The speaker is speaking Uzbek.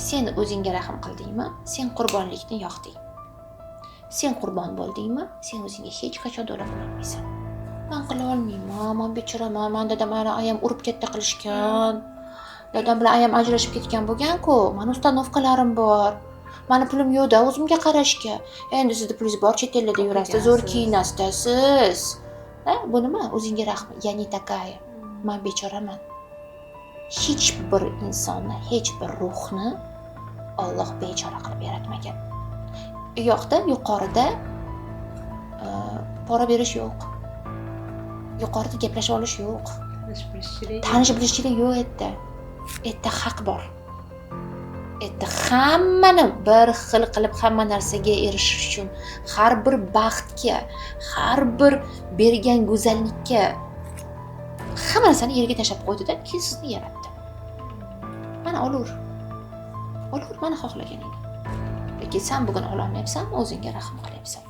Sen o'zingga rahm qildingmi, sen qurbonlikni yoqding. Sen qurbon bo'ldingmi, sen o'zingga hech qachon to'la bo'lolmaysan. Man qila olmayman, man bechoraman, man dadam bilan ayam urib katta qilishgan, dadam bilan ayam ajrashib ketgan bo'lgan-ku, mani установка larim bor, mani pulim yo'qda o'zimga qarashga. Endi sizni pulingiz bor, chet ellarda yurasiz, zo'r kiyinasizda siz. Ha, bu nima? O'zingga rahm. Я не такая, man bechoraman. Hech bir insonni, hech bir ruhni Olloh bechora qilib yaratmagan. U yoqda, yuqorida pora berish yo'q, yuqorida gaplashib olish yo'q. Tanish bilishchilik. Tanish bilishchilik yo'q. U yerda haq bor. U yerda hammani bir xil qilib, hamma narsaga erishish uchun, har bir baxtga, har bir bergan go'zallikka, hamma narsani yerga tashlab qo'ydida, keyin sizni yaratdi. Mana, olaver, olaver mana xohlaganingni. Lekin san bugun ololmayapsanmi, o'zingga rahm qilyapsan.